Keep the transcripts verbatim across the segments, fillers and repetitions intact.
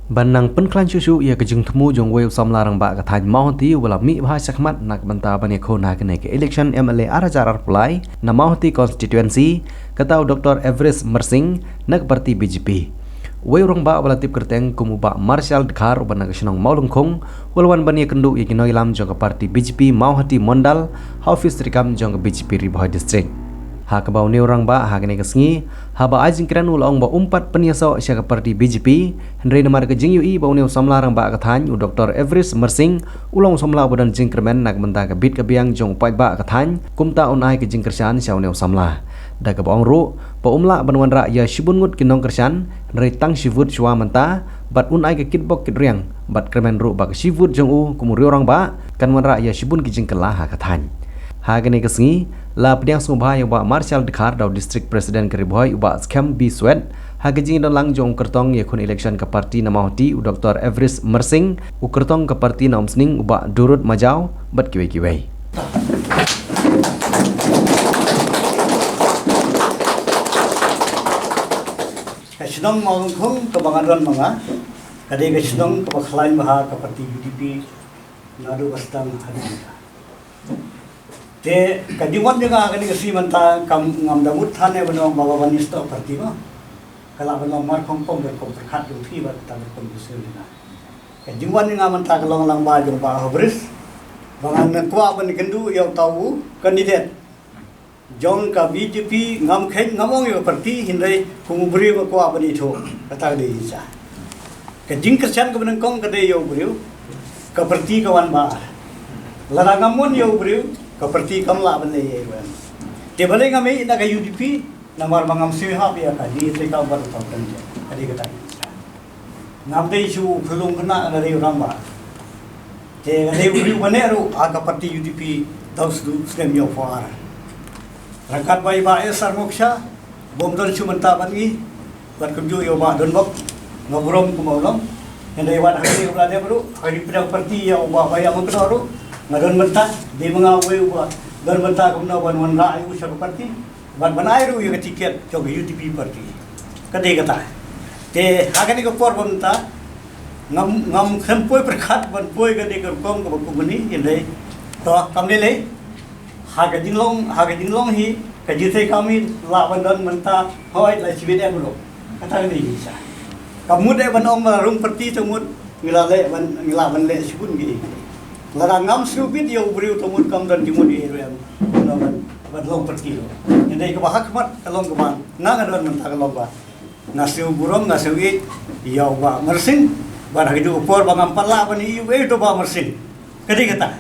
Ban nang pynkhlaiñ shuh shuh ïa ka jingthmu jong uwei u samla rangbah ka thaiñ Mawhati uba la mih bha shakhmat na ka bynta ban ïakhun ha kane ka election M L A ar hajar arphew lai na Mawhati constituency, kata u Doctor Everest Marsing na ka parti B J P. Uwei u rangbah uba la tip kyrteng kum u Bah Marshal Dkhar uba na ka shnong Mawlyngkhung u la wan ban ïakynduh ïa ki nongïalam jong ka parti B J P Mawhati Mondal ha office treikam jong ka B J P Ri Bhoi District. Ha kaba une u rangbah ha kane ka sngi haba ai jingkren u la ong ba um pat pynïasoh sha ka parti B J P, hynrei namar ka jingïohi ba une u samla rangbah ka thaiñ u Doctor Everest Marsing u long u samla uba don jingkyrmen na ka bynta ka bit ka biang jong u paidbah ka thaiñ, kumta un ai ka jingkyrshan sha une u samla. Da kaba ong ruh ba um lah ban wanrah ïa shibun ngut ki nongkyrshan, hynrei tang shi vote shuwa mynta, bad un ai ka kitbok kitriang bad kyrmen ruh ba ka shi vote jong u kum u riew rangbah kan wanrah ïa shibun ki jingkylla ha ka thaiñ. Ha kane ka sngi la pdiang sngewbha ïa u Bah Marshal Dkhar da u District President ka Ri Bhoi u Bah Skhem B Swet ha ka jingdon lang jong u kyrtong ïakhun election ka parti na Mawhati u Doctor Everest Marsing, u kyrtong ka parti na Umsning u Bah Durut Majaw bad kiwei kiwei. Ka shnong Mawlyngkhung kaba nga don ma nga ka dei ka shnong kaba khlaiñ bha ka parti U D P naduh ba sdang haduh mynta. Te ka jingwan jong nga ha kane ka sngi mynta kam, ngam da mut than ne ban ong ba ban ïasoh parti mo. Ka lah ban long mar khongpong ka rukom pyrkhat jong phi bad ka rukom pynslem jong nga. Ka jingwan jong nga mynta ka long lang ba jong ba Hobris ba ngan kwah ban kynduh ïa uta u candidate jong ka B J P. Ngam kheiñ, ngam ong ïa ka parti, hynrei kum u briew nga kwah ban ithuh. Kata ka dei shisha. Ka jingkyrshan kaba nyngkong ka dei ïa u briew, ka parti ka wan ba ar. Lada ngam mon ïa u briew, ka parti kam lah ban leh ïa u em. Te balei ngam ïeh na ka U D P, namar ba ngam sngewhap ïa ka jingïatreilang bad u Tau Pynjah. Ka dei kata. Ngam dei shu khyllung khynnah, nga dei u rangbah. Te nga dei u briew ba neh ruh ha ka parti U D P, dang shu snem ïa u four. Ryngkat bad i Bah S R Moksha, bym don shuh mynta bad ngi, bad kumjuh ïa u Bah Donbok, nga burom kumba u long. Nga dei wat ha kane ka bynta ruh, ha ka jingpdiang parti ïa u Bah Baïamonknoh ruh nga don bynta, dei ma nga uwei uba don bynta kumno ban wanrah ïa u sha ka parti. Bad ban ai ruh ïa ka tiket jong ka U D P party. Ka dei kata. Te ha kane ka por ba mynta ngam, ngam khlem poi pyrkhat ban poi kane ka rukom kaba kumne, hynrei to kam lei lei. Ha ka jinglong, ha ka jinglong hi ka jingtrei kam hi lah ban don mynta, hooid la shibit em ruh. Kata ka dei shisha. Kam mut eh ban ong ba la rung party te mut ngi la leh ban, ngi lah ban leh shibun ki. Lada ngam sngewbit ïa u briew te mut kam don jingmut ïa u em. Ban, ban long party ruh. Hynrei kaba ha khmat ka long kaba nga, nga don mynta ka long ba nga sngewburom, nga sngewïeit ïa u Bah Marsing. Bad ha kajuh ka por ba ngam pat lah ban ïohi ïa u Bah Marsing. Ka dei kata.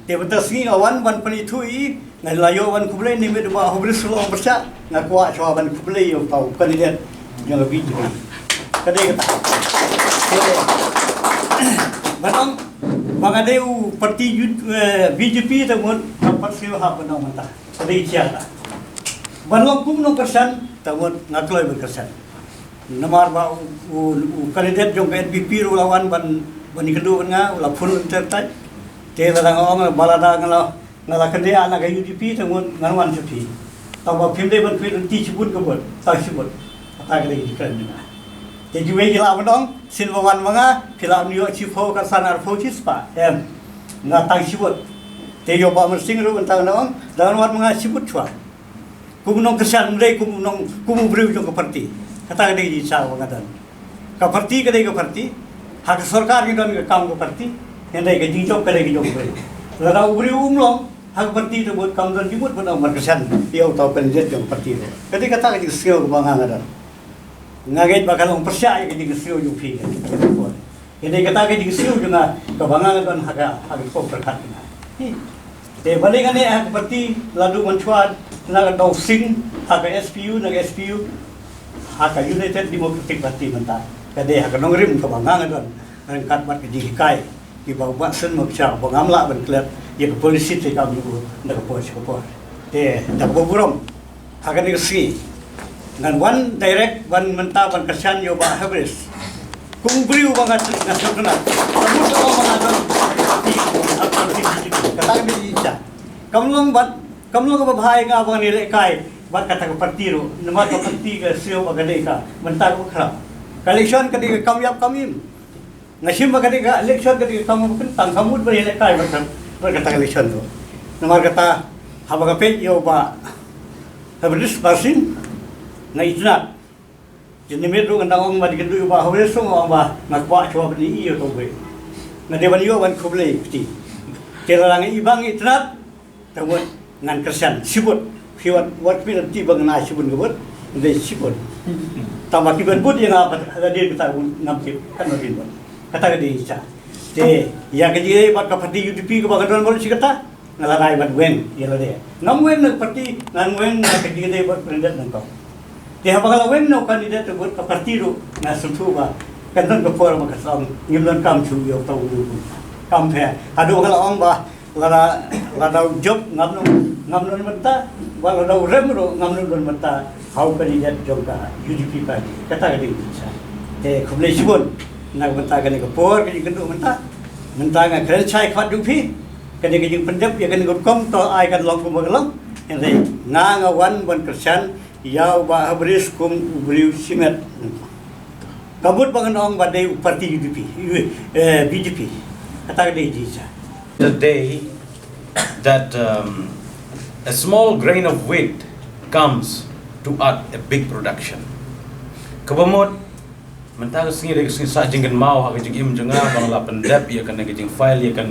Te mynta sngi nga wan ban pynithuh ïa i, nga la ïoh ban khublei ne miet u Bah Hobris u la ong pyrshah, nga kwah shuwa ban khublei ïa uta u candidate jong ka B J P. Ka dei kata. Te ban ong ba nga dei u party youth, eh, B J P te mut ngam pat sngewhap ban ong mynta. Ka dei jia kata. Ban long kum nongkyrshan te mut nga kloi ban kyrshan. Namar ba u, u, u candidate jong ka N P P ruh u la wan ban, ban ïakynduh bad nga, u la phone lynter tai. Te lada nga ong ba lada nga la, nga la kyndit na ka U D P te ngan wan sha phi. Tangba phim dei ban phi lynti shibun ka vote, tang shi vote. Kata ka dei ka jingkren jong nga. Te kiwei ki lah ban ong, sien ba wan ma nga phi lah ban ïoh shiphew, khatsan, arphew, shispah. Em. Nga tang shi vote. Te ïa u Bah Marsing ruh mynta nga ong, lada wan ma nga shi vote shuwa. Kum u nongkyrshan, ym dei kum u nong, kum u briew jong ka party. Kata ka dei ka jingshah ba nga don. Ka party ka dei ka party. Ha ka sorkar ngi don ka kam ka party. Hynrei ka jingjop ka dei ka jong u briew. Lada u briew um long ha ka party te mut kam don jingmut ban ong ban kyrshan ïa uta u candidate jong ka party. Ka dei kata ka jingsngew kaba nga, nga don. Nga ngeit ba ka long pyrshah ïa ka jingsngew jong phi. Ka dei kata ka jingsngew jong nga kaba nga, nga don ha ka, ha ka rukom pyrkhat jong nga. Te balei nga neh ha ka party, la duh mynshuwa na ka Dawsing, ha ka S P U, na ka S P U, ha ka United Democratic Party mynta. Ka dei ha ka nongrim kaba nga, nga don ryngkat bad ka jinghikai kiba u Bah Sen Moksha ba ngam lah ban klet ïa ka policy te kam ïa u na ka por sha ka por. Te da kaba burom ha kane ka sngi ngan wan direct ban mynta ban kyrshan ïa u Bah Hobris. Kum u briew ba nga, nga sngewtynnat. Ka mut ka ong ba nga don party, ha party B J P. Kata ka dei ka jingshah. Kam long bad, kam long kaba bha ïa nga ba ngan ïalehkai bad kata ka party ruh. Namar ka party ka sngew ba ka dei ka bynta kaba khraw. Ka election ka dei ka kam ïap kam im. Nga shim ba ka dei ka election ka dei ka kam ba kyntang, ka mut ba ïalehkai bad ka, bad kata ka election ruh. Namar kata haba nga peit ïa u Bah Habris Marsing, nga itynnad. Jingmut ruh ngan da ong ba dei ka dei u Bah Habris ruh nga ong ba nga kwah shuwa ban ïohi ïa uto uwei. Nga dei ban ïoh ban khublei kti. Te lada nga i ba nga itynnad, te mut ngan kyrshan shibun. Phi wat, wat phi lynti ba ngan ai shibun ka vote, ngan dei shibun. Tang ba ki ban vote ïa nga bad hadien kata ngam tip, kan hadien bad. Kata ka dei sha. Te ïa ka jingïadei bad ka party U D P kaba nga don bad shi kata, nga la rai ban weng ïa lade. Ngam weng na ka party, ngan weng na ka jingïadei bad candidate nyngkong. Te haba nga la weng na u candidate bad ka party ruh, nga sngewthuh ba kan don ka por ba ka song ngim donkam shu ïoh tau u kam pher. Haduh nga la ong ba lada, lada u jop ngam don, ngam don bynta, ba lada u rem ruh ngam don bynta ha u candidate jong ka U D P party. Kata ka dei sha. Te khublei shibun na ka bynta kane ka por ka jingkynduh mynta. Mynta nga kren shai khmat jong phi. Kane ka jingpyndep ïa kane ka rukom to ai kan long kumba ka long. Hynrei nga, nga wan ban kyrshan ïa u Bah Habris kum u briew shimet. Ka mut ba ngan ong ba dei u party U D P, eh, B J P. Kata ka dei jingshai. The day that, um, a small grain of wheat comes to add a big production. Kaba mut, mynta ka sngi dei ka sngi sah jingkynmaw ha ka jingim jong nga ba nga la pyndep ïa kane ka jingfile ïa ka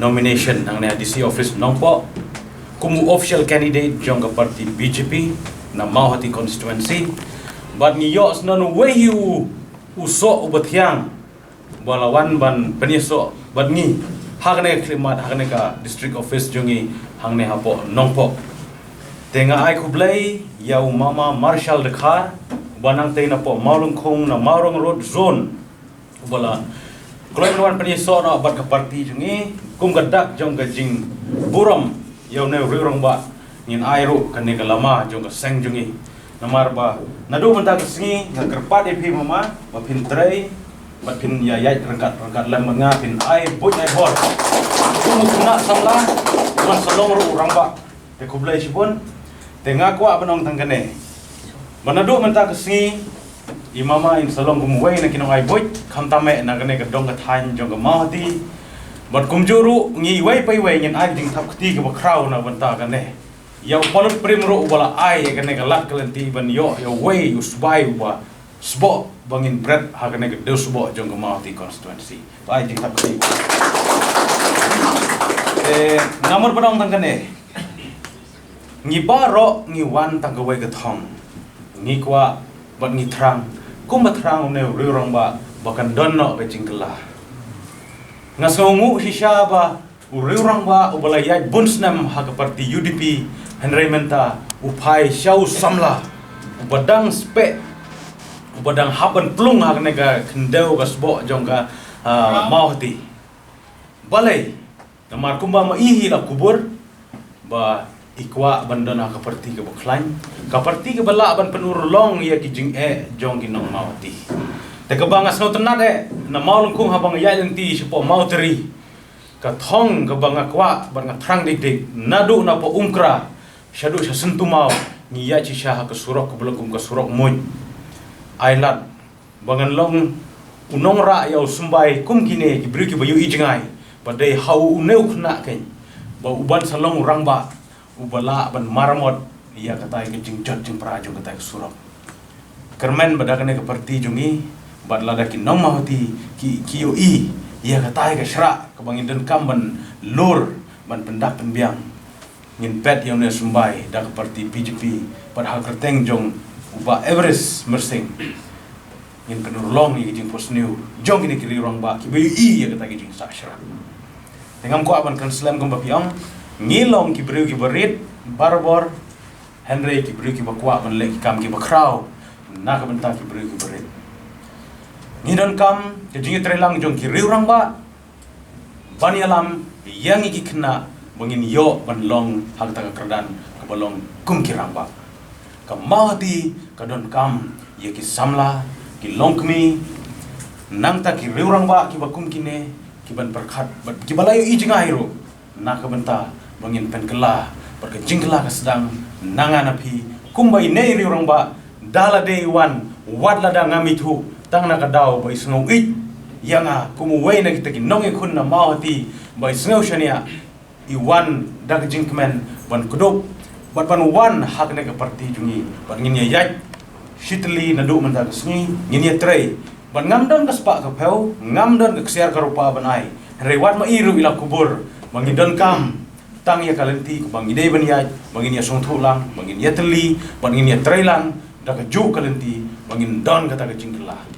nomination hangne ha D C office Nongpoh kum u official candidate jong ka party B J P na Mawhati constituency. Bad ngi ïoh sngewbha uwei u, u soh uba thiang ba la wan ban pynïasoh bad ngi ha kane ka khlieh mat, ha kane ka district office jong ngi hangne hapoh Nongpoh. Te nga ai khublei ïa u Mama Marshal Dkhar ba nangtei napoh Mawlyngkhung na Mawrong Road Zone, uba la kloi ban wan pynïasoh noh bad ka party jong ngi kum ka dak jong ka jingburom ïa une u riewrangbah. Ngin ai ruh kane ka lama jong ka seng jong ngi. Namar ba naduh mynta ka sngi nga kyrpad ïa phi Mama ba phin trei bad phin ïa ïaid ryngkat ryngkat lem bad nga, phin ai buit ai bor kum u khynnah samla ban sa long ruh u rangbah. Te khublei shibun. Te nga kwah ban ong tang kane ba naduh mynta ka sngi i Mama in sa long kum uwei na ki nongai buit, khamtam eh na kane ka dong ka thaiñ jong ka Mawhati. Bad kumjuh ruh ngi iwei pa iwei ngin ai ka jingthap kti kaba khraw na ka bynta kane. Ïa u Palut Prim ruh uba la ai ïa kane ka lad ka lynti ban ïoh ïa uwei u sbai uba sboh ba ngin bret ha kane ka dewsboh jong ka Mawhati constituency. To ai jingthap kti. Te nga mut ban ong tang kane. Ngi baroh ngi wan tang kawei ka thong. Ngi kwah bad ngi thrang kumba thrang une u riewrangbah ba kan don noh ka jingkylla. Nga sngewnguh shisha ba u riewrangbah uba la ïaid bun snem ha ka party U D P, hynrei mynta u phai sha u samla uba dang speh, uba dang hap ban plung ha kane ka khyndew ka sboh jong ka, ah, Mawhati. Balei? Namar kumba ma i hi la kubur ba i kwah ban don ha ka party kaba khlaiñ, ka party kaba lah ban pynurlong ïa ki jingeh jong ki nong Mawhati. Te kaba nga sngewtynnad eh, na Mawlyngkhung haba nga ïaid lynti shapoh Mawtari, ka thong kaba nga kwah bad nga thrang dik dik naduh napoh Umkra shaduh sha Syntumaw, ngi ïaid shisha ha ka surok kaba long kum ka surok Muiñ. Ai lad ba ngan long u nongrah ïa u symbai kum kine ki briew kiba ïohi jngai ba dei ha u une u khynnah keiñ ba u ban sa long u rangbah uba lah ban maramot ïa katai ka jingjot jingpra jong katai ka surok. Kyrmen ba da kane ka party jong ngi bad lada ki nong Mawhati ki, ki ïohi ïa katai ka shrah kaba ngin donkam ban lur ban pyndak pynbiang, ngin peit ïa une u symbai da ka party B J P bad ha ka kyrteng jong u Bah Everest Myrsing. Ngin pynurlong ïa ka jingphohsniew jong kine ki riewrangbah kiba ïohi ïa kata ka jingsah shrah. Te ngam kwah ban kren slem kumba phi ong, ngi long ki briew kiba rit barabor, hynrei ki briew kiba kwah ban leh ki kam kiba khraw na ka bynta ki briew kiba rit. Ngi donkam ka jingïatreilang jong ki riewrangbah ban ïalam ïa ngi ki khynnah ba ngin ïoh ban long ha kata ka kyrdan kaba long kum ki rangbah. Ka Mawhati ka donkam ïa ki samla, ki longkmie, nangta ki riewrangbah kiba kum kine, kiban pyrkhat bad kiba la ïohi jngai ruh na ka bynta ba ngin pynkylla bad ka jingkylla ka sdang na nga na phi kumba ine i riewrangbah da lade i wan, wat lada ngam ithuh, tang na ka daw ba i sngew ïeit ïa nga kum uwei na kita ki nongïakhun na Mawhati ba i sngew shaniah, i wan da ka jingkmen ban kdup bad ban wan ha kane ka parti jong ngi, bad ngin ïa ïaid shitylli naduh mynta ka sngi, ngin ïa trei bad ngam don ka spah ka phew, ngam don ka ksiar ka rupa ban ai. Hynrei wat ma i ruh i la kubur ba ngin donkam tang ïa ka lynti kaba ngi dei ban ïaid, ba ngin ïa sngewthuh lang, ba ngin ïa tylli, ba ngin ïa trei lang da kajuh ka lynti, ba ngin don kata ka jingkylla.